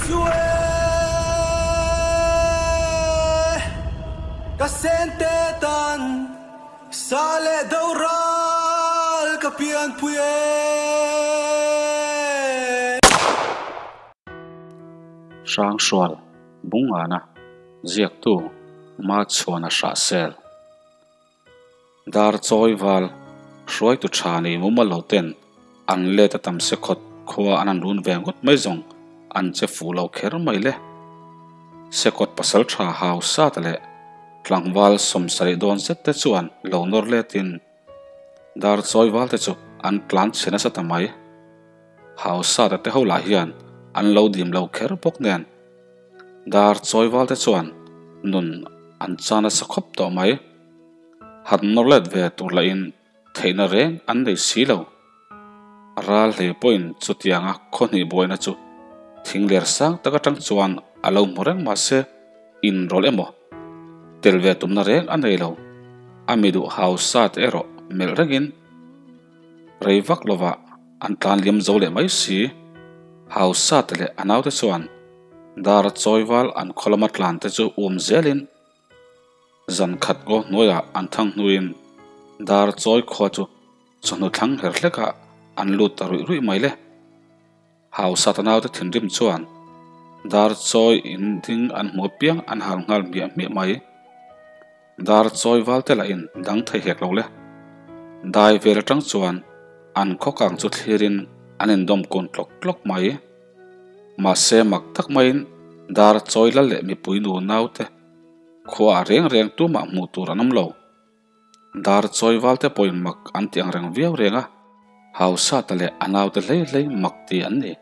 chu e ka sente tan sa leh do ral ka pianpui e. Hrangsual Bungana ziaktu Machhuana Hrahsel. Dar chawi val hruaitu tha nei mumal lo ten an let a tam se khawt khua an han run ve ngawt mai zawng an che fuh lo kher mai le. Sekawt pasal tha hau sat leh tlangval sawmsarih dawn zet te chuan lo nawr letin dar chawi val te chu an tlan chhe nasa ta mai. Hau sat te ho lah hian an lo dim lo kher bawk nen dar chawi val te chuan nun an chan nasa khawp tawh mai. Han nawr let ve tur lahin theihna reng an nei si lo. Ral hle pawhin chutianga khaw hnih buaina chu thing ler sang tak atang chuan a lo hmu reng mahse inrawlh emaw tel ve tumna reng a nei lo. A mi duh hausa te erawh melh rengin rei vak lovah an tlan liam zo leh mai si. Hausa te leh a naute chuan dar chawival an khaw lama tlan te chu um zelin Zan khat ngaw hnuaiah an thang hnuin dar chawi khua chu chawhnu thlang her hlekah an lut ta ruih ruih mai le. Hausa ta naute thinrim chuan dar chawi in ding an hmu apiang an hal nghal hmiah hmiah mai. Dar chawi val te lah in dang thei hek lo le. Dai vel atang chuan an khaw kang chu thlirin an indawm kun tlawk tlawk mai. Mahse mak tak maiin dar chawi lal leh mipui nu naute Khua reng reng tumah hmuh tur an awm lo. Dar chawi val te pawhin mak an ti ang reng viau reng a, Hausata leh a naute hlei hlei mak ti an ni.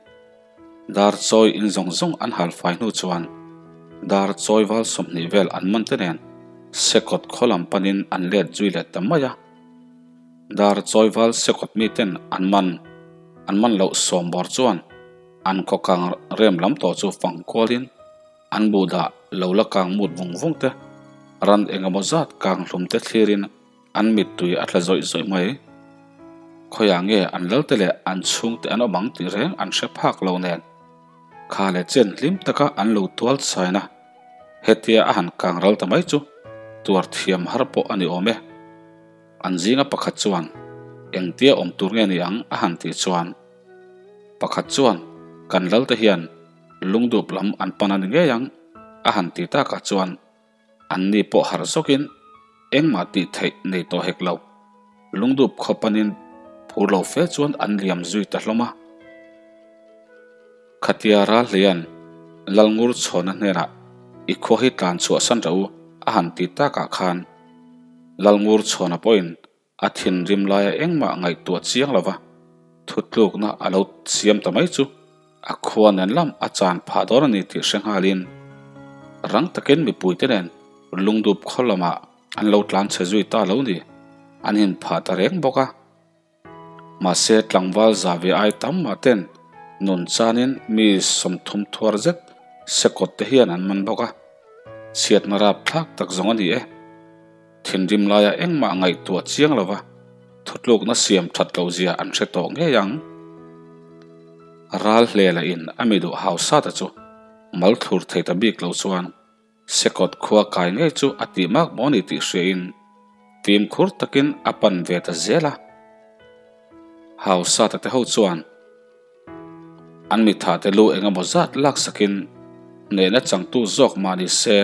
Dar chawi in zawng zawng an hal fai hnu chuan dar chawi val 20 vel an man te nen Sekawt khaw lam panin an let zui leh ta mai a. Dar chawi val Sekawt miten an man an man loh sawm bawr chuan an khaw kang rem lam tawh chu fang kualin An bu dah lo la kang mut vung vung te, ran eng emaw zat kang hlum te thlirin an mittui a tla zawih zawih mai. Khawiah nge an lal te leh an chhung te an awm ang tih reng an hre phak lo nen. Kha leh chen hlim taka an lo tual chhaina hetia a han kang ral ta mai chu tuar thiam har pawh a ni awm e. An zinga pakhat chuan engtia awm tur nge ni ang a han tih chuan pakhat chuan kan lal te hian Lungdup lam an pan a ni ngei ang, a han ti takah chuan anni pawh harh zawkin engmah tih theih nei tawh hek lo. Lungdup khaw panin phur lo fe chuan an liam zui ta hlawm a. Khatia ral hleian Lalngur chhawna hnenah i khua hi tlan chhuahsan rawh u a han ti takah khan Lalngur chhawna pawhin A thinrim laia engmah ngaihtuah chiang lova thutlukna a lo siam ta mai chu a khua nen lam a chan phah dawn a ni tih hre nghalin rang takin mipuite nen lungdup khaw lamah an lo tlan chhe zui ta lo ni, an inphah ta reng bawk a. Mahse tlangval za ve ai tam mah ten nun chanin mi 30 thuar zet sekawt te hian an man bawk a, chhiatna rapthlak tak zawng a ni e. Thinrim laia engmah ngaihtuah chiang lova thutlukna siam that loh zia an hre tawh ngei ang. Ral hle lah in a mi duh hausa ta chu mal thlur thei ta bik lo chuan Sekawt khua kai ngei chu a tih mak maw ni tih hria in fimkhur takin a pan ve ta zel a. Hausa ta te ho chuan an mitha te lu engemaw zat laksakin hnehna changtu zawk mah ni se,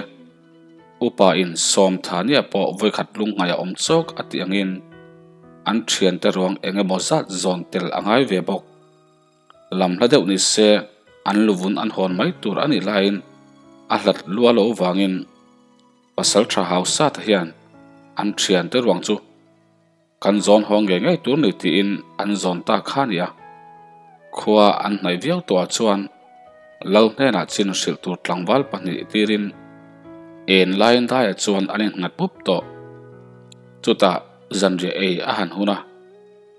Upa in Sawmthania pawh vawikhat lungngaih a awm chawk a tih angin an thiante ruang eng emaw zat zawn tel a ngai ve bawk. Lam hla deuh ni se an luvun an hawn mai tur a nih laiin a hlat lua lo vangin pasal tha hausa te hian an thiante ruang chu kan zawn haw ngei ngei tur ni tiin an zawn ta kha a ni a. Khua an hnaih viau tawhah chuan Lal hnenah chin hrilh tur tlangval pahnih tirin en laiin daiah chuan an innghat pup tawh. Chutah zanriah ei a han hun a,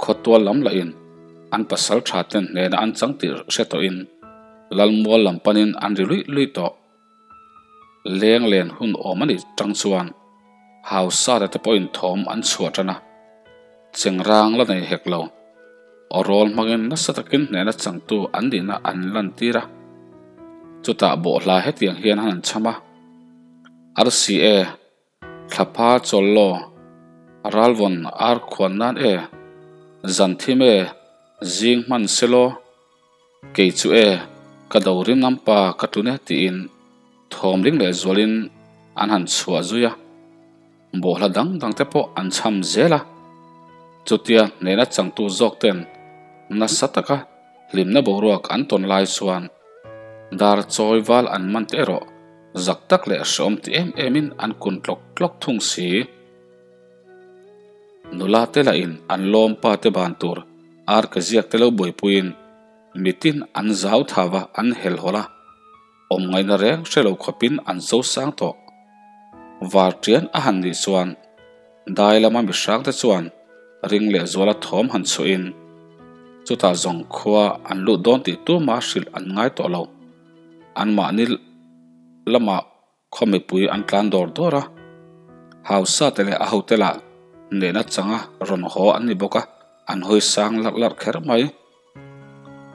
khawtual lam lahin an pasal tha ten hnena an chang tih hre tawhin Lal mual lam panin an ri luih luih tawh. Leng len hun awm a nih tang chuan hausa te pawhin thawm an chhuah tan a, chengrang la nei hek lo. Aw rawl hmangin nasa takin hnehna changtu an nihna an lantir a. Chutah bawhhla hetiang hian han an chham a, Arsi e, thlapha chawl law, ralvawn ar khuan nan e, zan thim e, zing hman se law, kei chu e, ka do rim ngam pa ka tlun e tiin thawm ring leh zualin an han chhuah zui a. Bawhhla dang dang te pawh an chham zel a, chutia hnehna changtu zawk ten nasa taka hlimna boruak an tawn lai chuan dar chawi val an man te erawh zak tak leh hreawm ti em em in an kun tlawk tlawk thung si. Nula te lah in an lawm pa te ban tur ar ke ziak te lo buaipuiin mitin an zau thava an helhawlh a. Awm ngaihna reng hre lo khawpin an zo sang tawh. Var ṭian a han nih chuan dai lama mihrangte chuan ring leh zuala thawm han chhuahin chutah zawng khua an lut dawn tih tuma hrilh an ngai tawh lo. Anmahni lamah khaw mipui an tlan dawr dawr a, hausa te leh a hote lah nehna changa rawn haw an ni bawk a, an hawi sang larh larh kher mai.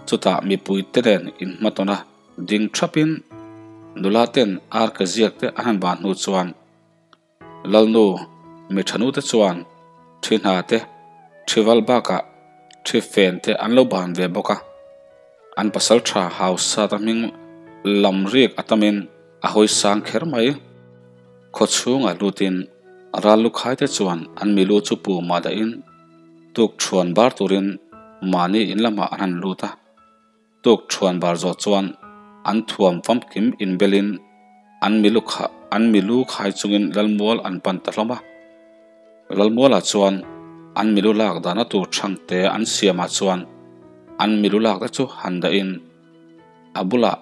Chutah mipui te nen inhmatawn a ding thapin nula ten ar ke ziak te an han ban hnu chuan Lalnu mi thanu te chuan thi hna te, thi val bakah thi fen te an lo ban ve bawk a. An pasal tha hausa ta hming lam rik a tamin a hawi sang kher mai. Khaw chhungah lutin ral lukhai te chuan an milu chu pu mah dahin Tuk thuan bar turin mahni in lamah an han lut a, tuk thuan bar zawh chuan an thuam famkim inbelin an milu kha an milu khai chungin Lalmual an pan ta hlawm a. Lalmualah chuan an milu lak dahna tur chhangte an siamah chuan an milu lak te chu han dahin a bulah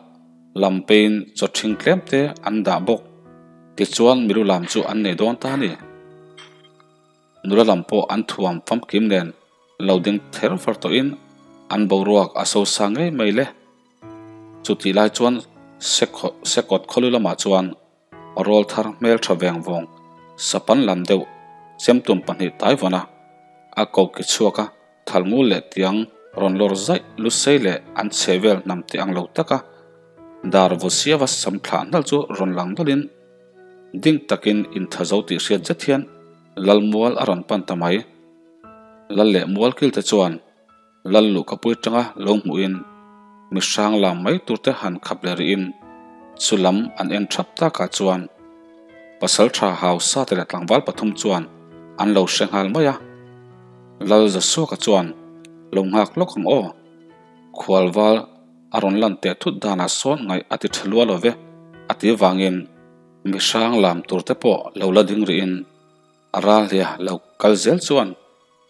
lam peiin chaw thing tlem te an dah bawk. Tichuan milu lam chu an nei dawn ta a ni. Nula lam pawh an thuam famkim nen lo ding ther far tawhin an boruak a so sa ngei mai le. Chutih lai chuan Sekawt khawlu lamah chuan rawl thar hmel tha veng vawng sapan lam deuh chemtum pahnih tai vawn a, a ko ki chhuak a, thalngul leh tiang rawn lawr zaih lusei leh an chhe vel hnam teh ang lo taka dar vaw siava sam thlah hnal chu rawn lang nawlhin ding takin inthazo tih hriat zet hian Lalmual a rawn pan ta mai. Lal leh Mualkil te chuan Lal luhkapui tanga lo hmuhin mi hrang lam mai tur te han khap leh rihin chu lam an en thap takah chuan Pasaltha Hausa te leh tlangval pathum chuan an lo hre nghal mai a. Lal Zasuaka chuan lo nghak lawk ang aw. Khualval a rawn lan teh thut danah sawn ngaih a ti tha lua lo ve a ti vangin Mi hrang lam tur te pawh lo la ding rihin a ral hlia lo kal zel chuan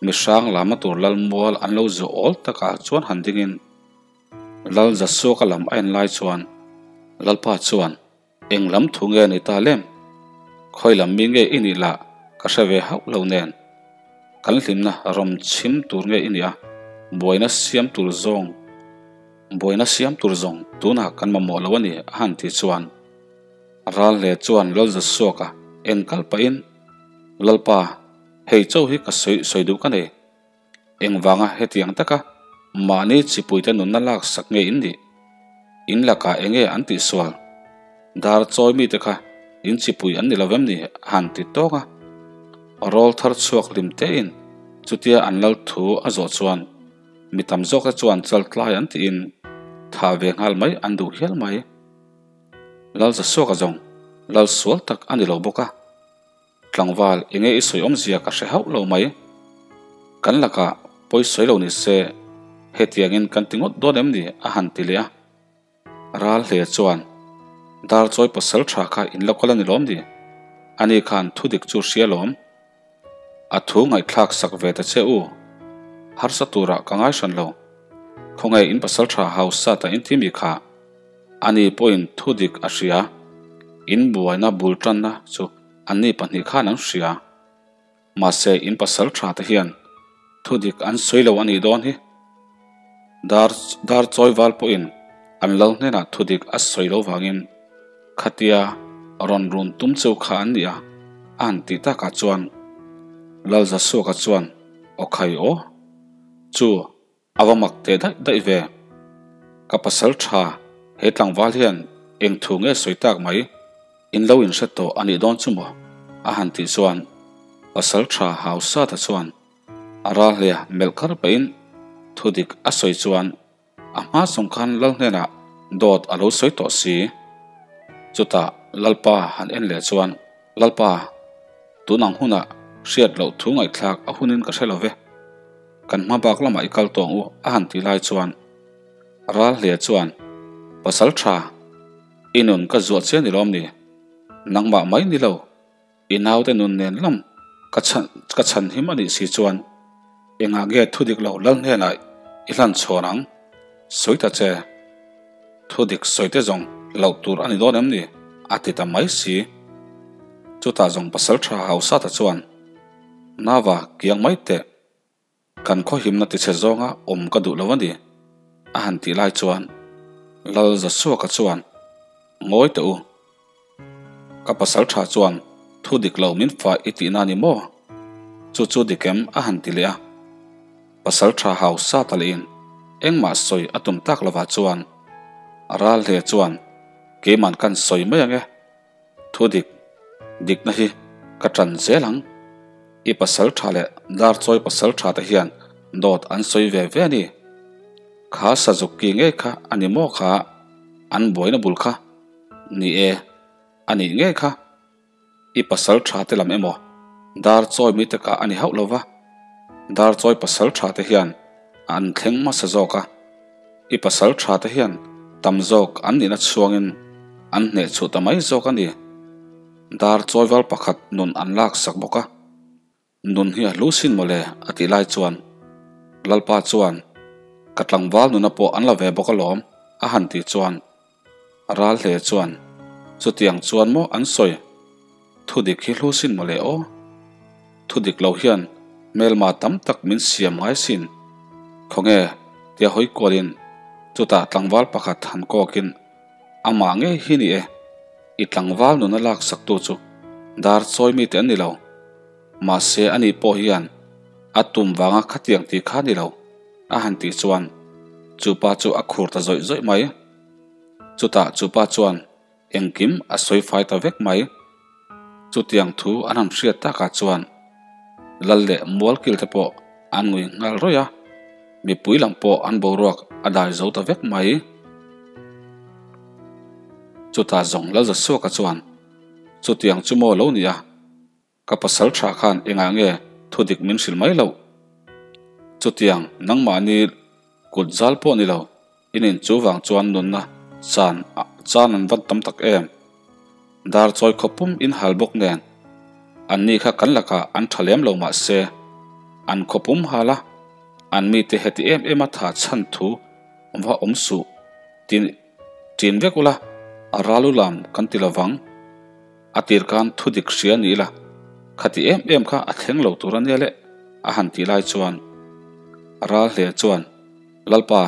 mi hrang lama tur lal mual an lo zu awl takah chuan han dingin Lal Zasuaka lam a en lai chuan Lalpa chuan eng lam thu nge ni ta lem? Khawi lam mi nge i nih lah ka hre ve hauh lo nen kan hlimna rawm chhim tur nge i nih a buaina siam tur zawng buaina siam tur zawng tunah kan mamawh lo a ni a han tih chuan Ral hle chuan Lalza Suaka en kal pahin, Lalpa, hei chauh hi ka sawi sawi duh ka nei. Engvanga hetiang taka mahni chipuite nunna lak sak nge in nih? In lakah enge an tihsual? Dar chawi mite kha in chipui an ni lo vem ni? a han ti tawk a. Rawl thar chhuak hlim tein chutia an lal thu a zawh chuan mi tam zawkte chuan chaltlai an tiin thah ve nghal mai an duh hial mai. Lal Zasuaka zawng lal sual tak a ni lo bawk a, tlangval enge i sawi awmzia ka hre hauh lo mai. Kan lakah pawi sawi lo ni se, hetiangin kan ti ngawt dawn em ni a han ti leh a. Ral hle chuan, Dar chawi pasal tha kha in lo kal a ni lawm ni? Ani khan thu dik chu hria lawm. A thu ngaihthlak sak ve ta che u. Harsa turah ka ngai hran lo. Khawnge in pasal tha hausa ta in ti mi kha? Ani pawhin thu dik a hria. In buaina bul tanna chu anni pahnih khan an hria. Mahse in pasal tha te hian thu dik an sawi lo a nih dawn hi. Dar dar chawi val pawhin an lo hnenah thu dik a sawi lo vangin khatia rawn run tum cheu kha an ni a, a han tih takah chuan Lalzasuaka chuan aw khai aw chu a va mak teh daih daih ve. Ka pasal tha he tlangval hian. Eng thu nge sawi tak mai? In lo inhre tawh a nih dawn chu maw? A han tih chuan pasal tha Hausata chuan a ral hle a, melh kar pahin thu dik a sawi chuan a hma zawng khan lal hnenah dawt a lo sawi tawh si. Chutah Lalpa han en leh chuan, Lalpa, tun ang hunah hriat loh thu ngaihthlak a hunin ka hre lo ve. Kan hma bak lamah i kal tawh ang u a han tih lai chuan ral hle chuan, Pasal tha, i nun ka zuah che ni lawm ni? Nangmah mai ni lo. I naute nun nen lam ka chhan ka chhan him a nih si chuan engah nge thu dik lo lal hnenah i hlan chhawn ang? Sawi ta che. Thu dik sawi te zawng loh tur a ni dawn em ni? A ti ta mai si. Chutah zawng pasal tha hausa ta chuan, Nava kiang mai teh. Kan khawhimna tichhe zawnga awm ka duh lo a ni, a han tih lai chuan Lal Zasuaka chuan, Ngawi teh u, ka pasal tha chuan thu dik lo min fah i tihna a ni maw? Chu chu dik em? a han ti leh a. Pasal tha hausa ta lehin engmah sawi a tum tak lovah chuan ral hle chuan, Keiman kan sawi mai ang e. Thu dik, dikna hi ka ṭan zel ang. I pasal ṭha leh Darchawi pasal ṭha te hian dawt an sawi ve ve a ni. Kha sazuk ki ngei kha a ni maw kha? An buaina bul kha? Ni e, a nih ngei kha. I pasal ṭha te lam emaw Darchawi mite kah a ni hauh lo va. Darchawi pasal ṭha te hian an thleng hmasa zawk a. I pasal tha te hian tam zawk an nihna chhuangin an hneh chhuh ta mai zawk a ni. Dar chawival pakhat nun an lak sak bawk a, nun hi a hlu sin mawle a tih lai chuan Lalpa chuan ka tlangval nuna pawh an la ve bawk alawm a han tih chuan Ral hle chuan chutiang chuan maw an sawi thu dik hi hlu sin mawle aw. Thu dik lo hian hmelma tam tak min siam ngai sin. Khawnge tia hawi kualin chutah tlangval pakhat han kawkin amah ngei hi ni e, i tlangval nuna laksaktu chu dar chawi mite an ni lo. Mahse ani pawh hian a tum vanga khatiang tih kha ni lo a han tih chuan chupa chu a khur ta zawih zawih mai. Chutah chupa chuan Engkim a sawi fai ta vek mai. Chutiang thu an han hriat takah chuan Lal leh Mualkil te pawh an ngui nghal rawih a, mipui lam pawh an boruak a dai zo ta vek mai. Chutah zawng Lalzasuaka chuan, Chutiang chu maw lo ni a? Ka pasal tha khan engah nge thu dik min hrilh mai loh? Chutiang nangmahni kut zal pawh ni lo, in in chu vang chuan nunna chan chan an van tam tak em? Dar chawi khawp pum in hal bawk nen, anni kha kan lakah an tha lem lo mah se, an khaw pum hal a, an mite heti em em a tha chhan thu va awm suh tin tin vek ula, a ral u lam kan ti lovang. A tir khan thu dik hria ni ila, khati em em kha a thleng lo tur a nia le, a han tih lai chuan ral hle chuan, Lalpa,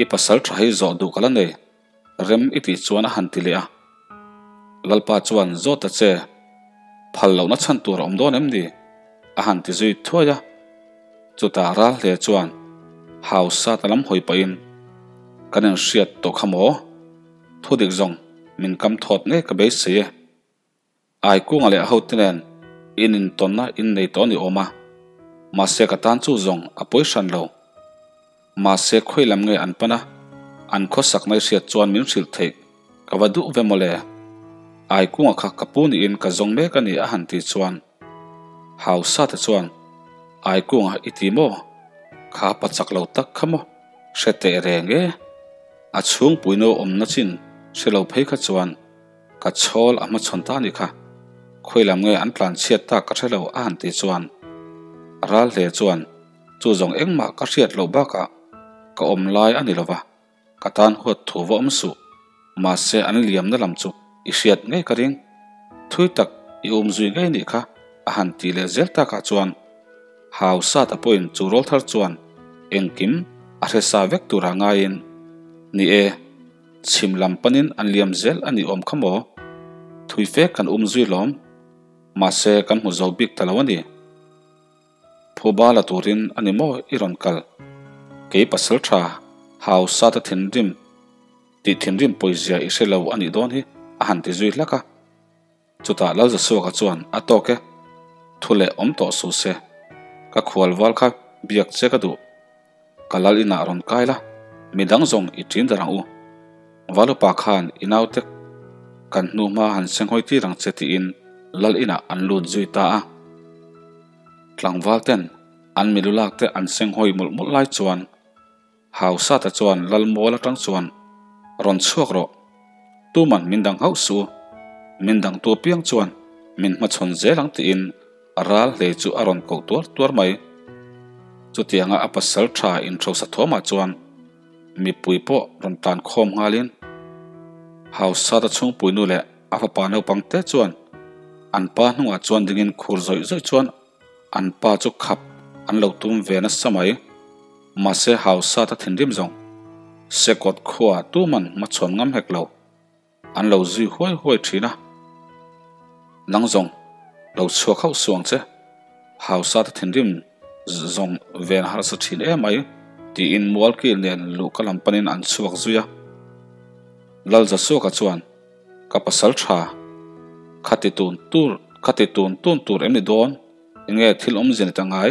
i pasal tha hei zawh duh ka la nei, rem i tih chuan a han ti leh a. Lalpa chuan, Zawt ta che, phal lohna chhan tur a awm dawn em ni? a han ti zui thuai a. Chutah ral hle chuan hausa ta lam hawi pahin, Kan inhriat tawh kha maw? Thu dik zawng min kam thawt ngei ka beisei e. Aikunga leh hote nen in intawnna in nei tawh a ni awm a, mahse ka tan chu zawng a pawi hran lo. Mahse khawi lam nge an pan a, an khawsak mai hriat chuan min hrilh theih ka va duh ve mawle. Aikunga kha ka pu niin ka zawng mek a ni a han tih chuan Hausa te chuan Aikunga i ti maw? Kha pa chak lo tak kha maw? Hre teh reng e. A chhungpui no awmna chin hre lo phei kha chuan ka chhawl a hmachhawn ta a nih kha. Khawi lam nge an tlan chhiat tak ka hre lo a han tih chuan ral hle chuan chu zawng engmah ka hriat loh bakah ka awm lai a ni lova, ka tan huat thu va awm suh. Mahse an liamna lam chu i hriat ngei ka ring. Thui tak i um zui ngei nih kha a han tih leh zel takah chuan Hausa ta pawhin chu rawlthar chuan engkim a hre sa vek tura ngaiin, Ni e, chhim lam panin an liam zel a nih awm kha maw? Thui fe kan um zui lawm. Mahse kan hmu zo bik ta lo a ni. Phuba la turin a ni maw i rawn kal? Kei pasal tha Hausa ta thinrim. Tih thinrim pawizia i hre lo a nih dawn hi, a han ti zui hlak a. Chutah Lalzasuaka chuan a tawk e, thu leh awm tawh suh se, ka khual val kha biak che ka duh. Ka lal inah rawn kai la, midang zawng i ṭin dar ang u. Valupa khan i naute kan hnu hma han senghawi tir ang che tiin lal inah an lut zui ta a. Tlangval ten an milu lak te an senghawi mawlh mawlh lai chuan Hausata chuan lal mual atang chuan rawn chhuak rawh, tuman min dang hauh suh u, min dangtu apiang chuan min hmachhawn zel ang tiin ral hlei chu a rawn koh tuar tuar mai. Chutianga a pasal tha inhrosa thawmah chuan mipui pawh rawn tlan khawm nghalin Hausata chhungpuinu leh a fapa naupang te chuan an pa hnungah chuan dingin khur zawih zawih chuan An pa chu khap an lo tum ve nasa mai. Mahse Hausata thinrim zawng Sekawt khua tuman hmachhawn ngam hek lo. An lo zui huai huai thin a. Nang zawng lo chhuak hauh suh ang che. Hausata thinrim zawng ven harsa thin emai tiin Mualkil nen luhka lam panin an chhuak zui a. Lalzasuaka chuan. Ka pasal tha, khati tun tur, khati tun tun tur em ni dawn? Enge thil awmzia ni ta ngai?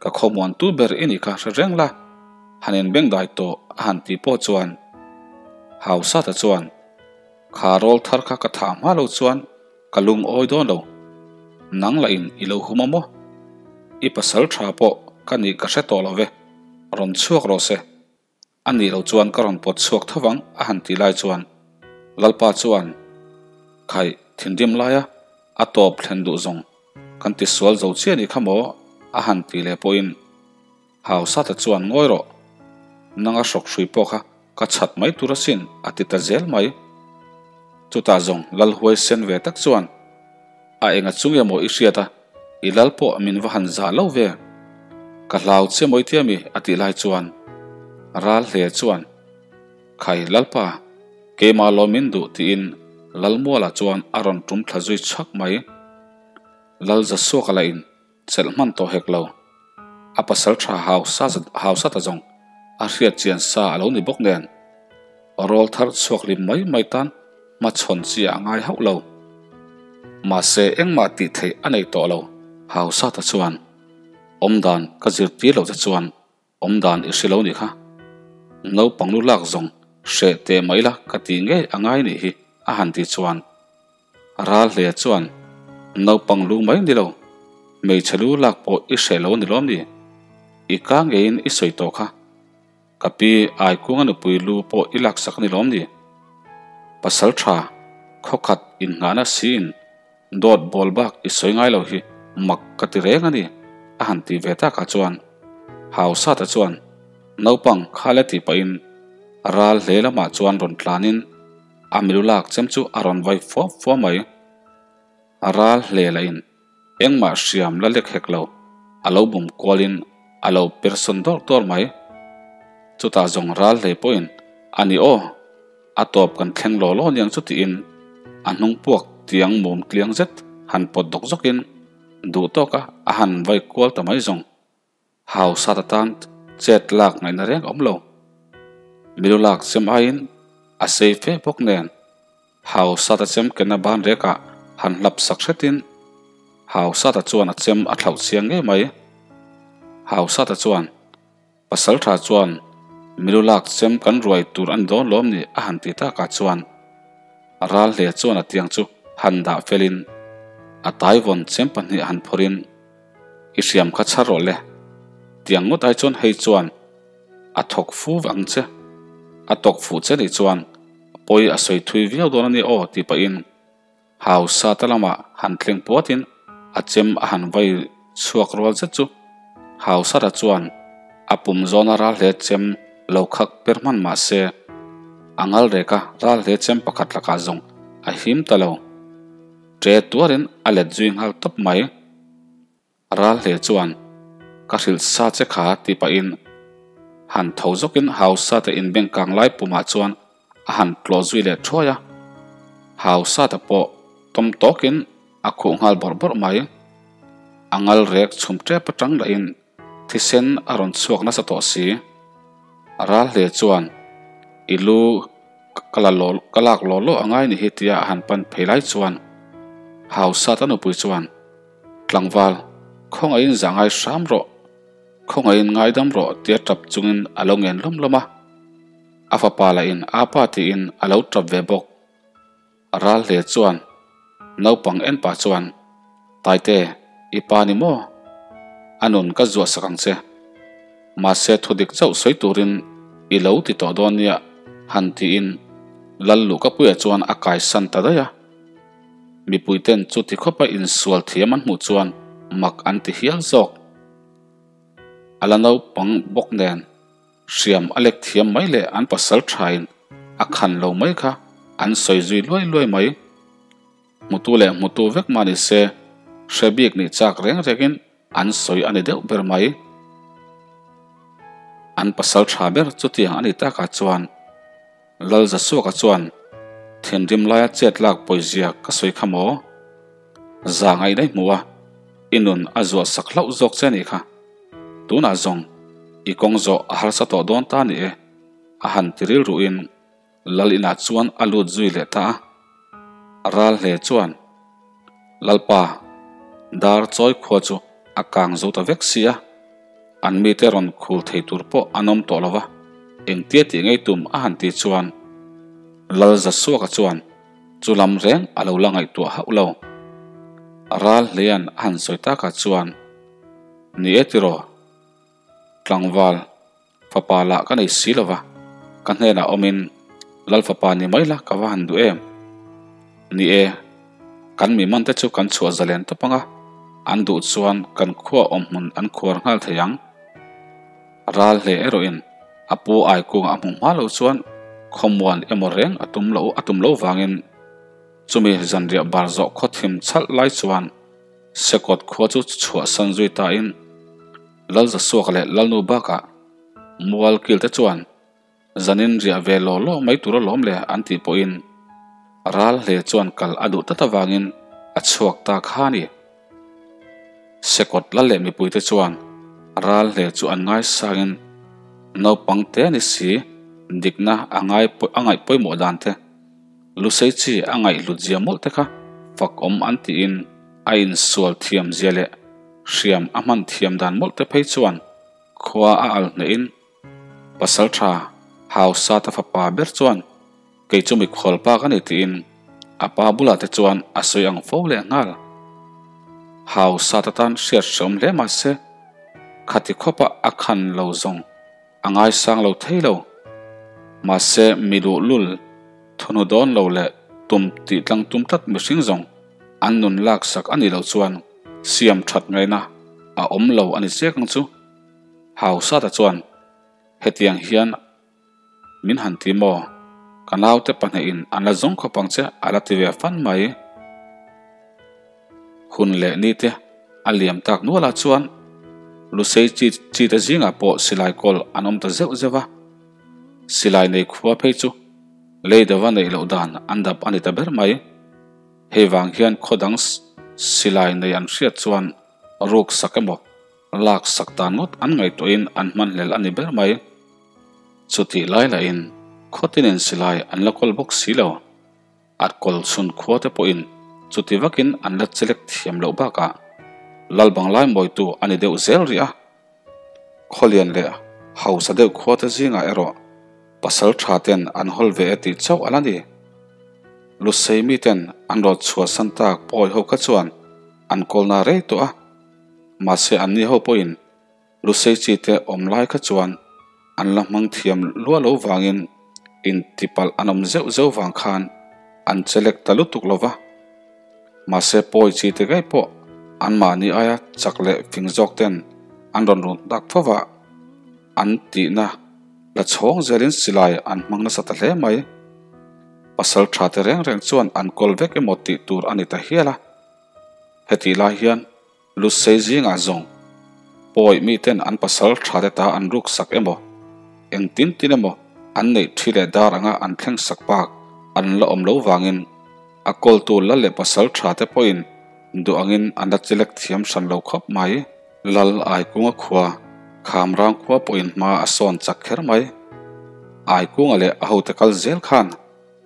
Ka khawmuan tu ber i nih kha hre reng la, han inbeng dai tawh a han tih pawh chuan Hausata chuan kha rawl thar kha ka thah hma lo chuan ka lungawi dawn lo, nang lah in i lo hum a maw? I pasal tha pawh ka nih ka hre tawh lo ve, rawn chhuak rawh se. A nih loh chuan ka rawn pawt chhuak tho vang a han tih lai chuan Lalpa chuan Khaih thinrim laia a tawp thlen duh zawng kan ti sual zo chiah nih kha maw a han tih leh pawhin Hausata chuan ngawi rawh nanga hrawk hrui pawh kha ka chhat mai tur asin a ti ta zel mai. Chutah zawng Lal huaisen ve tak chuan A enga chu nge maw i hriat a, i lal pawh min va han zah lo ve. Ka hlau che mawi tia mi a tih lai chuan ral hle chuan Khai Lalpa, keimah lo min duh tiin Lalmuala chuan a rawn tum thla zui chhak mai. Lal Zasuaka lah in chelh hman tawh hek lo. A pasal tha hausa hausa ta zawng a hriat chian sa a lo ni bawk nen rawl thar chhuak lim mai mai tan hmachhawn chi a ngai hauh lo. Mahse engmah tih theih a nei tawh lo. Hausa ta chuan awmdan ka zirtir loh che chuan Awmdan i hre lo nih kha. Naupang lu lak zawng hreh teh mai la ka tih ngei a ngai nih hi a han tih chuan ral hle chuan naupang lu mai ni lo, hmeichhe lu lak pawh i hreh lo ni lawm ni? I ka ngeiin i sawi tawh kha. Ka pi Aikunga nupui lu pawh i laksak ni lawm ni? Pasal tha khawkhat innghahna siin Dawt bawl bak i sawi ngai lo hi mak ka ti reng a ni, a han ti ve takah chuan Hausata chuan naupang kha le tih pahin ral hle lamah chuan rawn tlanin a milu lak chem chu a rawn vai fuap fuap mai. Ral hle lahin engmah hriam la lek hek lo, a lo bum kualin a lo per sawn dawr dawr mai. Chutah zawng ral hle pawhin a ni aw. A tawp kan thleng law law niang chu tiin a hnung puak tiang mum tliang zet han pawt dawk zawkin duh tawka a han vai kual ta mai zawng. Hausa ta tan chet lak ngaihna reng a awm lo. Milu lak chem aiin a sei fe bawk nen Hausa ta chem kenna ban rekah han hlap sak hretin Hausa ta chuan a chem a thlauh chiang ngei mai. Hausa ta chuan. Pasal tha chuan milu lak chem kan ruai tur a ni dawn lawm ni a han ti takah chuan ral hle chuan a tiang chu han dah felin a taivawn chem pahnih han phawrhin i hriam kha chhar rawh le tiang ngawt ai chuan hei chuan a thawk fu ang che a tawk fuh che nih chuan pawi a sawi thui viau dawn a ni aw tih pahin Hausa ta lamah han thleng puatin a chem a han vai chhuak rual zet chu Hausa ta chuan a pum zawna ral hle chem lo khak per hman mah se a ngal rek a, ral hle chem pakhat lakah zawng a him ta lo. Ṭe tuarin a let zui nghal tawp mai. Ral hle chuan ka hrilh sa che kha tih pahin han tho zawkin Hausa te inbeng kang lai pumah chuan a han tlawh zui leh thuai a. Hausa te pawh tawm tawkin a khuh nghal bawrh bawrh mai. A ngal rek chhum tep atang lahin thisen a rawn chhuak nasa tawh si. Ral hle chuan i lu. Ka la law ka lak law law a ngai ni hi tia a han pan phei lai chuan Hausa ta nupui chuan Tlangval, khawngaihin zah ngai hram rawh, khawngaihin ngaidam rawh tia tap chungin a lo ngen lawm lawm a. A fapa lahin apa tiin a lo tap ve bawk. Ral hle chuan naupang en pah chuan, Taite, i pa ni maw? A nun ka zuah sak ang che. Mahse thudik chauh sawi turin i lo ti tawh dawn nia han tiin Lal Luhkapuia chuan a kaisan ta daih a. Mipuiten chuti khawpa insual thiam an hmuh chuan mak an ti hial zawk. A la naupang bawk nen. Hriam a lek thiam mai leh an pasal thain a khan lo mai kha an sawi zui luai luai mai. Hmutu leh hmutu vek mah ni se, hre bik nih chak reng rengin an sawi a ni deuh ber mai. An pasal tha ber chutiang a ni takah chuan Lalzasuaka chuan thinrim laia chet lak pawizia ka sawi kha maw? Za ngaih daih hmu a, i nun a zuah sak hlauh zawk che a nih kha. Tunah zawng i kawng zawh a harsa tawh dawn ta ni e, a han ti rilruhin Lal inah chuan a lut zui leh ta a. Ral hle chuan, Lalpa, dar chawi khua chu a kang zo ta vek si a, an mite rawn khul thei tur pawh an awm tawh lo va, engtia tih ngei tum a han tih chuan Lal Zasuaka chuan chu lam reng a lo la ngaihtuah hauh lo. Ral hleian a han sawi takah chuan, Ni e tiraw? Tlangval, fapa lah ka nei si lova, ka hnenah awmin Lal fapa ni mai la ka va han duh em? Ni e, kan mi man te chu kan chhuah zalen tawp ang a, an duh chuan kan khua awm hmun an khuar nghal thei ang. Ral hle erawhin a pu Aikung a hmuh hma loh chuan khawmuan emaw reng a tum loh a tum lo vangin chumi zanriah bar zawh khaw thim chhalh lai chuan Sekawt khua chu chhuahsan zui tain Lalzasuaka leh Lalnu bakah mual kil te chuan zanin riah ve law law mai tur alawm le an tih pawhin ral hle chuan kal a duh tlat avangin a chhuak ta kha a ni. Sekawt lal leh mipuite chuan ral hle chu an ngaisangin naupang te a ni si, dikna a ngai a ngaih pawimawh dan te, Lusei chi a ngaihhlut zia mawlh te kha fak awm an tiin a insual thiam zia leh hriam a hman thiam dan mawlh te phei chuan khua a al hnehin pasal tha hausa ta fapa ber chuan kei chu mikhual pa ka ni tiin a pa bulah te chuan a sawi ang fo leh nghal. Hausa ta tan hriat hreawm hle mahse khati khawpa a khan lo zawng A ngaisang lo thei lo. Mahse, mi luhlul, thunu dawn lo leh tum tih tlang tum tlat mihring zawng an nun laksak a nih loh chuan siam that ngaihna a awm lo a ni chiak ang chu. Hausata chuan, Hetiang hian min han ti maw? Ka naute pahnihin an la zawng khawp ang che a la ti ve fan mai. Hun leh ni te a liam tak nualah chuan Lusei chi chi te zingah pawh silai kawl an awm ta zeuh zeuh a. Silai nei khua phei chu lei deuha neih loh dan an dap a ni ta ber mai. Hei vang hian khaw dang silai nei an hriat chuan ruk sak emaw lak sak dan ngawt an ngaihtuahin an hmanhlel a ni ber mai. Chutih lai lahin khaw tinin silai an la kawl bawk si lo. A kawl chhun khua te pawhin chuti vakin an la chelek thiam loh bakah Lalbanglai mawitu a ni deuh zel rih a. Khawlian leh hausa deuh khua te zingah erawh pasal tha ten an hawl ve e tih chauh a la ni. Lusei miten an rawt chhuahsan tak pawi ho kha chuan an kawlna rei tawh a, mahse anni ho pawhin Lusei chi te awm lai kha chuan an la hmang thiam luah lo vangin intipalh an awm zeuh zeuh vang khan an chelek ta lutuk lo va. Mahse pawi chi te ngei pawh anmahni aia chak leh fing zawk ten an rawn run tak fo va, an tihna la chhawng zelin silai an hmang nasa ta hle mai. Pasal tha te reng reng chuan an kawl vek emaw tih tur a ni ta hial a. Hetih lai hian Lusei zingah zawng pawi miten an pasal tha te ta an ruk sak emaw, engtin tin emaw an neih thi leh dar anga an thleng sak bak an la awm lo vangin a kawltu lal leh pasal tha te pawhin duh angin an la chelek thiam hran lo khawp mai. Lal Aikunga khua, Khamrang khua pawhin hma a sawn chak kher mai. Aikunga leh a hote kal zel khan.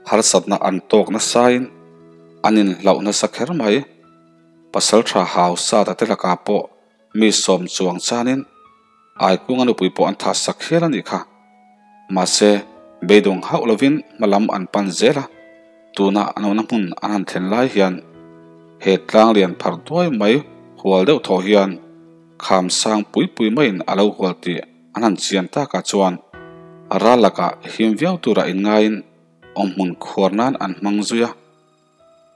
Harsatna an tawk nasain an inhlauh nasa kher mai. Pasalṭha hausa ta te lakah pawh mi sawm chuang chanin Aikunga nupui pawh an thah sak hial a nih kha. Mahse, beidawng hauh lovin hma lam an pan zel a, tuna an awmna hmun an han thlen lai hian he tlang lian phar duai mai hual deuh thaw hian kham sang pui pui maiin a lo hual tih an han chian takah chuan ral lakah him viau tura inngaiin awmhmun khuar nan an hmang zui a.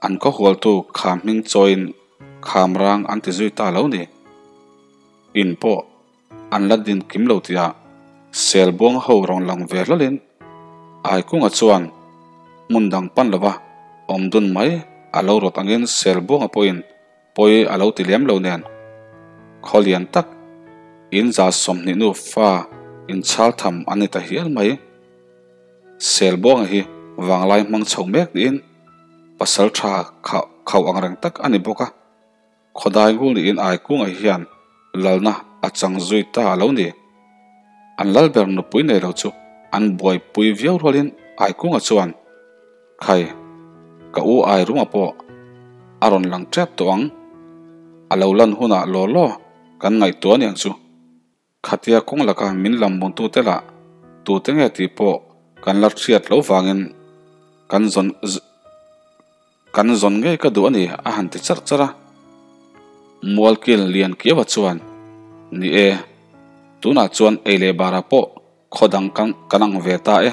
An khaw hualtu kham hming chawiin kham rang an ti zui ta lo ni. In pawh an la din kim lo tihah sel buang ho rawn lang ve hlawlin Aikunga chuan hmun dang pan lova awm dun mai a lo rawt angin sel buanga pawhin pawi a lo ti lem lo nen khaw lian tak in 120 nu fa inchhal tham an ni ta hial mai. Sel buanga hi vanglai hmang chho mek niin pasal tha khauh ang reng tak a ni bawk a, khawdai ngul niin Aikungah hian lalna a chang zui ta a lo ni. An lal ber nupui nei lo chu an buaipui viau rualin Aikunga chuan, Khai, ka u Airuma pawh a rawn lang tep tawh ang, a lo lan hunah law law kan ngaihtuah aniang chu. Khatia kawng laka min lam buntute lah tute nge tih pawh kan la hriat loh vangin kan zawn kan zawn ngei ka duh a ni a han ti charh charh a. Mualkil lian kiaua chuan, Ni e, tunah chuan ei leh barah pawh khaw dang kan kan ang ve ta e.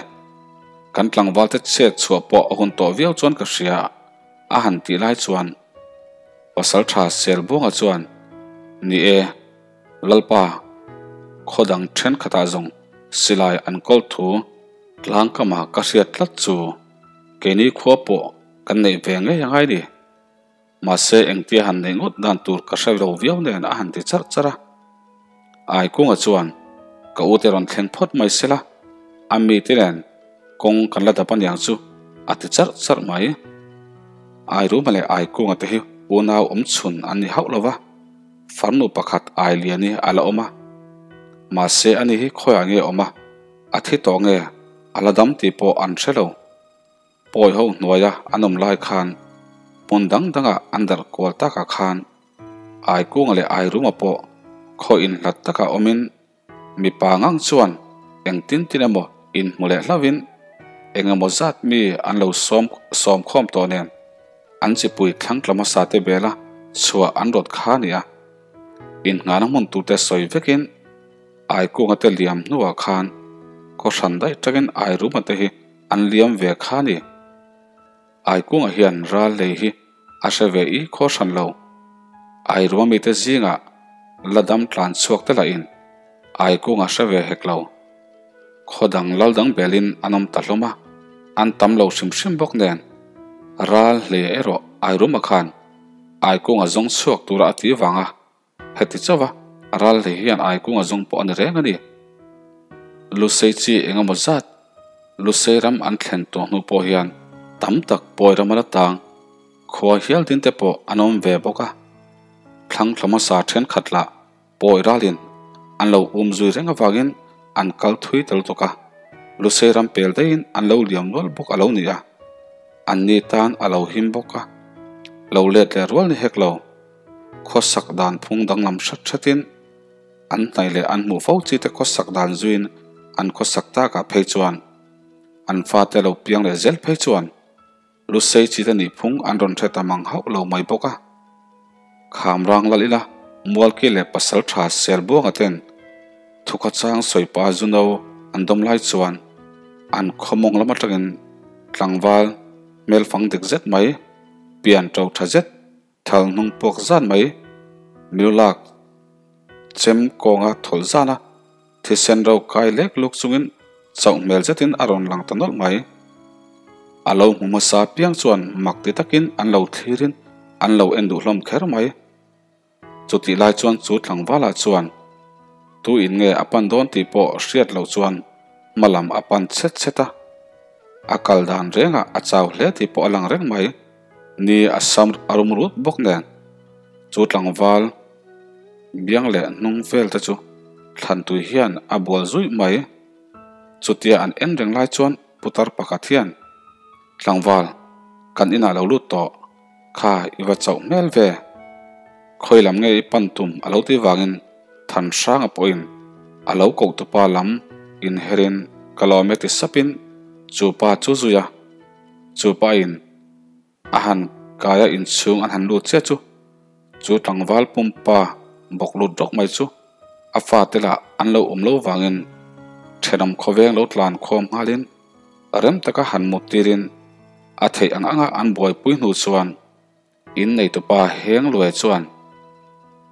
Kan tlangvalte chhiat chhuah pawh a hun tawh viau chuan ka hria a han tih lai chuan Pasaltha Selbuanga chuan, Ni e, Lalpa, khaw dang thenkhatah zawng silai an kawl thu tlangkama ka hriat tlat chu keini khua pawh kan neih ve ngei a ngai ni. Mahse engtia han neih ngawt dan tur ka hre lo viau nen a han ti charh charh a. Aikunga chuan ka ute rawn thleng phawt mai sela, a mite nen kawng kan la dap aniang chu a ti charh charh mai. Airuma leh Aikunga te hi unau awmchhun an ni hauh lo va. Farnu pakhat ai lian hi a la awm a, mahse ani hi khawiah nge awm a, a thi tawh nge a la dam tih pawh an hre lo. Pawi ho hnuaia an awm lai khan hmun dang dangah an darh kual takah khan Aikunga leh Airuma pawh khaw inhlat takah awmin mipa ngang chuan engtin tin emaw inhmu leh hlauhin engemaw zat mi an lo sawm sawm khawm tawh nen an chipui thlang tla hmasa te bela chhuah an rawt kha a ni a. Inngahna hmun turte sawi vekin Aikunga te liam hnuah khan khaw hran daih tangin Airuma te hi an liam ve kha a ni. Aikunga hian ral lei hi a hre ve i khaw hran lo. Airuma mite zingah la dam tlan chhuak te lahin Aikunga hre ve hek lo. Khaw dang lal dang belin an awm ta hlawm a, an tam lo hrim hrim bawk nen. Ral hle erawh Airuma khan Aikunga zawng chhuak tura a ti vang a, heti chauh a, ral hle hian Aikunga zawng pawh a ni reng a ni. Lusei chi eng emaw zat Lusei ram an thlen tawh hnu pawh hian tam tak pawi ram a la tang. Khua hial din te pawh an awm ve bawk a, thlang thla hmasa thenkhat lah Pawi ralin an lo um zui reng avangin an kal thui tel tawk a, Lusei ram pel daihin an lo liam nual bawk a lo ni a, an ni tan a lo him bawk a, lo let leh rual ni hek lo. Khawsak dan phung danglam hret hretin an hnaih leh an hmuh fo chi te khawsak dan zuiin an khawsak takah phei chuan an fate lo piang leh zel phei chuan Lusei chi te nih phung an rawn hre ta mang hauh lo mai bawk a. Kham rang lal ila Mualki leh pasal tha Selbuanga ten thukha chang sawipa Zuno an dawm lai chuan an khawmawng lam atangin tlangval hmelfang dik zet mai, pian to tha zet, Thal hnung puak zan mai, Milulak chem kawnga thawlh zan a, thisen ro kai lek luk chungin chauh hmel zetin a rawn lang ta nawlh mai. A lo hmu hmasa piang chuan mak ti takin an lo thlirin an lo en duh hlawm kher mai. Chutih lai chuan chu tlangvalah chuan tu in nge a pan dawn tih pawh hriat loh chuan hma lam a pan chhet chhet a, a kal dan rengah a chau hle tih pawh a lang reng mai. Ni a sam a rum rut bawk nen chu tlangval biang leh hnung vel te chu thlan tui hian a bual zuih mai. Chutia an en reng lai chuan putar pakhat hian. Tlangval, kan inah lo lut tawh, kha i va chauh hmel ve. Khawi lam nge i pan tum a lo ti vangin Thanhranga pawhin a lo koh tupa lam inherin ka lawm e ti sapin chu pa chu zui a, chu pa in A han kaia inchhung an han lut chiah chu chu tlangval pumpa bawk lut rawk mai chu a fate lah an lo awm lo vangin thenawm khawveng lo tlan khawm nghalin rem taka han mut tirin a theih ang anga an buaipui hnu chuan in neitupa heng luai chuan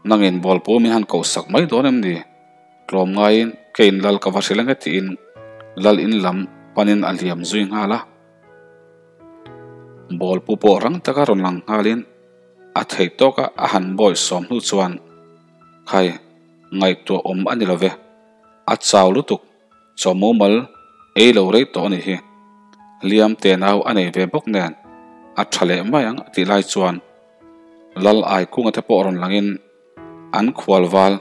nangin bawlpu min han koh sak mai dawn em ni? Tlawm ngaiin ka in lal ka va hrilh ange tiin lal in lam panin a liam zui nghal a. Bawlpu pawh rang taka rawn lang nghalin a theih tawka a han bawi sawm hnu chuan, Khai, ngaihtuah awm a ni lo ve. A chau lutuk, chaw mumal ei lo rei tawh a nih hi. Hliam te nau a nei ve bawk nen a tha leh mai ang a tih lai chuan Lal Aikunga te pawh rawn langin an khual val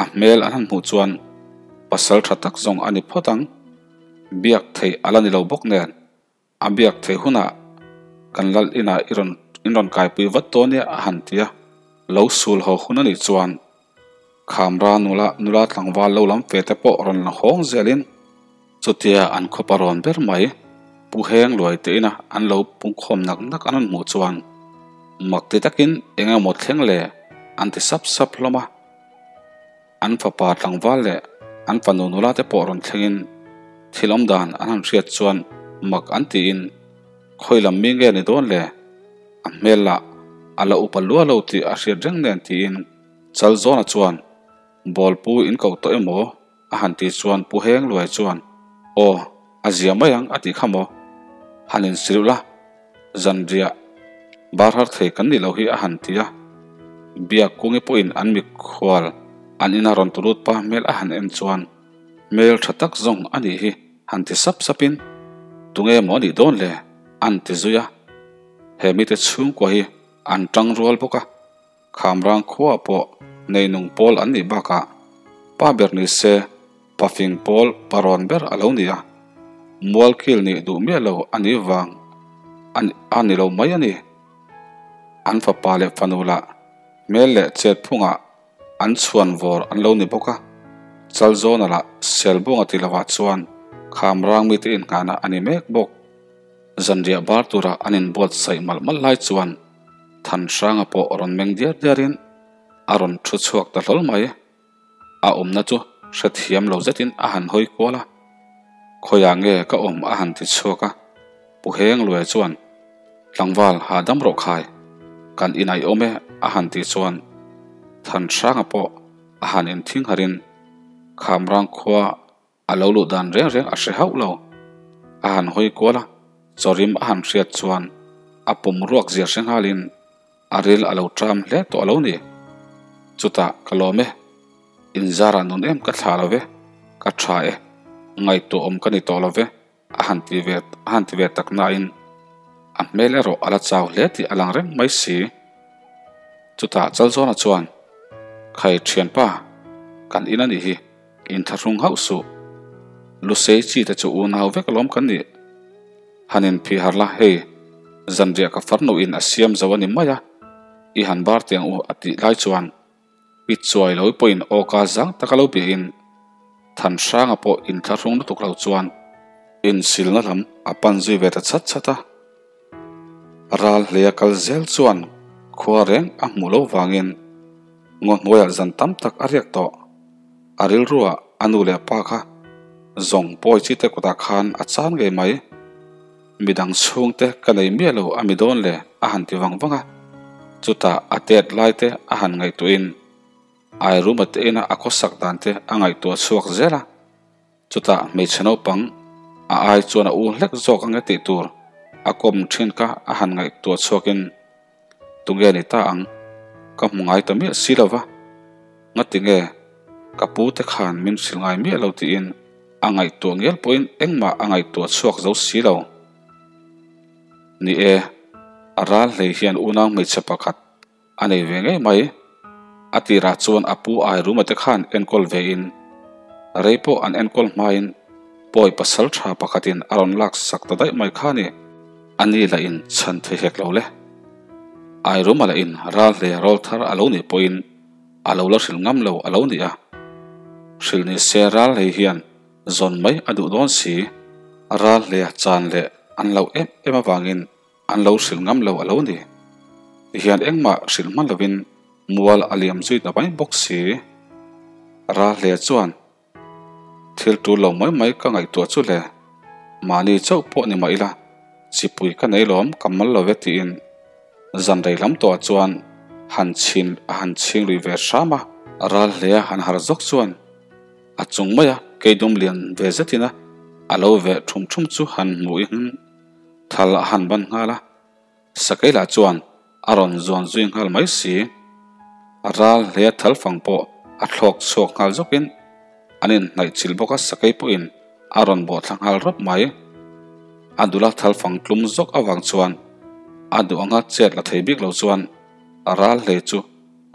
a hmel an han hmuh chuan pasal tha tak zawng a ni phawt ang. Biak theih a la ni lo bawk nen, a biak theih hunah kan lal inah i rawn in rawn kaipui vat dawn nia a han ti a, lo sul haw hun a nih chuan Khamra nula nula tlangval lo lam fe te pawh rawn la hawng zelin chutia an khawpa rawn ber mai Pu Heng Luai te ina an lo pungkhawm nak nak an rawn hmuh chuan mak ti takin eng emaw thleng le an ti sap sap hlawm a. An fapa tlangval leh an fanu nula te pawh rawn thlengin thil awm dan an han hriat chuan mak an tiin khawi lam mi nge ni dawn le? A hmel lah a la upa lua lo tih a hriat reng nen tiin Chalzawna chuan Bawlpu in koh tawh emaw a han tih chuan Pu Heng Luai chuan Aw, a zia mai ang a tih kha maw? Han insilh la, zanriah bar har thei kan nih loh hi a han ti a. Biak Kungi pawhin an mikhual an ina rawn tu lut pa hmel a han en chuan hmel tha tak zawng a nih hi han ti sap sapin tunge maw a nih dawn le an ti zui a. He mite chhungkua hi an tang rual bawk a. Khamrang khuaah pawh neinung pawl an nih bakah pa ber ni se pafing pawl parawn ber a lo ni a, mualkil nih duh miah lo a nih vang a ni lo mai a ni. An fapa leh fanu lah hmel leh chet phungah an chhuan vawr an lo ni bawk a, Chalzawna lah Selbunga ti lovah chuan Khamrang mite inngahna a ni mek bawk. Zanriah bar tura an inbuatsaih malh malh lai chuan Thanhranga pawh rawn meng diar diarin a rawn thu chhuak ta hlawl mai. A awmna chu hrethiam lo zetin a han hawi kual a, Khawiah nge ka awm a han ti chhuak a, Pu Heng Luai chuan, Tlangval hahdam rawh khai, kan inah i awm e a han tih chuan Thanhranga pawh a han inthingharin Khamrang khua A lo luh dan reng reng a hre hauh lo. A han hawi kual a, chawrim a han hriat chuan a pum ruak zia hre nghalin a ril a lo ṭam hle tawh a lo ni. Chutah ka lawm e, inzarah nun em ka thlah lo ve, ka ṭha e, ngaihtuah awm ka ni tawh lo ve a han ti ve a han ti ve tak nain a hmel erawh a la chau hle tih a lang reng mai si. Chutah Chalzawna chuan, Khai ṭhianpa, kan in a nih hi. Inthlahrung hauh suh. Lusei chi te chu unau vek alawm kan nih. Han inphih harh la, hei, zanriah ka farnu in a siam zo a ni mai a, i han bar tiang u a tih lai chuan pi chuai lo pawhin awka zang taka lo biahin Thanhranga pawh inthlahrung lutuk lo chuan insilna lam a pan zui ve ta chat chat a. Ral hleia kal zel chuan khua reng a hmuh lo vangin ngaw hnuaiah zan tam tak a riak tawh. A rilruah a nu leh pa kha zawng pawi chi te kutah khan a chan ngei mai. Midang chhungte ka nei miah lo a mi dawn le a han ti vang vang a. Chutah a tet lai te a han ngaihtuahin Airuma te ina a khawsak dan te a ngaihtuah chhuak zel a. Chutah hmeichhe naupang a ai chuan a u hlek zawk ange tih tur a kawm thin kha a han ngaihtuah chhuakin tunge ni ta ang ka hmu ngai ta miah si lova, ngatinge ka pu te khan min hrilh ngai miah lo tiin a ngaihtuah ngial pawhin engmah a ngaihtuah chhuak zo si lo. Ni e, a ral hlei hian unau hmeichhe pakhat A nei ve ngei mai. A tirah chuan a pu Airuma te khan enkawl vein rei pawh an enkawl hmain pawi pasal tha pakhatin a rawn lak sak ta daih mai kha ni. Ani lah in chhan thei hek lo le. Airuma lah in ral hle rawl thar a lo nih pawhin a lo la hrilh ngam lo a lo ni a. Hrilh ni se ral hlei hian zawn mai a duh dawn si. Ral hlea chan leh an lo em em avangin an lo hrilh ngam lo a lo ni. Tihian engmah hrilh hman lovin mual a liam zui ta mai bawk si. Ral hle chuan Thil tul lo mai mai ka ngaihtuah chu le, mahni chauh pawh ni mah ila, chipui ka nei lawm ka mal lo ve tiin zan rei lam tawhah chuan han chhin a han chhing lui ve hram a. Ral hlea han har zawk chuan a chung maia keidum lian ve zetin a a lo veh thum thum chu han hmuhin thal a han ban nghal a. Sakeilah chuan a rawn zuan zui nghal mai si. A ral hle thal fang pawh a thlawk chhuak nghal zawkin an inhnaih chilh bawk a, sakei pawhin a rawn bawh thla nghal rawp mai. A dula thal fang tlum zawk avang chuan a duh anga chet la thei bik lo chuan a ral hle chu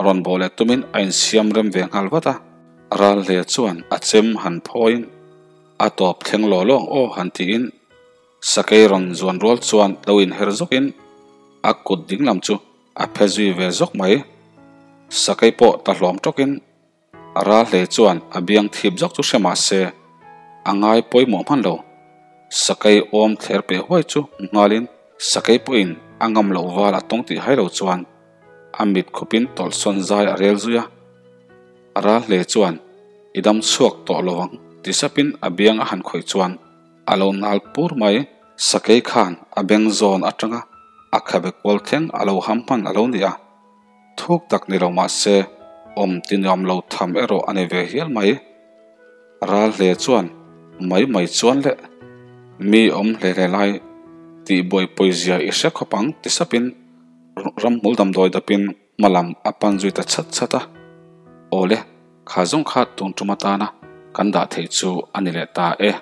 rawn bawh leh tumin a insiam rem ve nghal vat a. Ral hle chuan a chem han phawiin a tawp thleng law lawng aw han tiin Sakei rawn zuan rual chuan lo inher zawkin a kut dinglam chu a phe zui ve zawk mai. Sakei pawh ta hlawm tawkin a ral hle chuan a biang thip zawk chu hre mah se a ngai pawimawh hman lo. Sakei awm thler peh huai chu hmu nghalin sakei pawhin a ngam loh val a tawng tih hai lo chuan a mit khupin tawlhsawn zai a rel zui a. A ral hle chuan i dam chhuak tawh lo ang ti sapin a biang a han khawih chuan A lo nal pur mai. Sakei khan a beng zawn atanga a khabe kual thleng a lo ham hman a lo ni a. Thuk tak ni lo mah se awm ti nuam lo tham erawh a ni ve hial mai. Ral hle chuan mai mai chuan le mi awm hle hle lai tih buai pawizia i hre khawp ang ti sapin ramhmul damdawi dapin hma lam a pan zui ta chhat chhat a. Awle, kha zawng kha tun tum atana kan dah theih chu a ni leh ta e.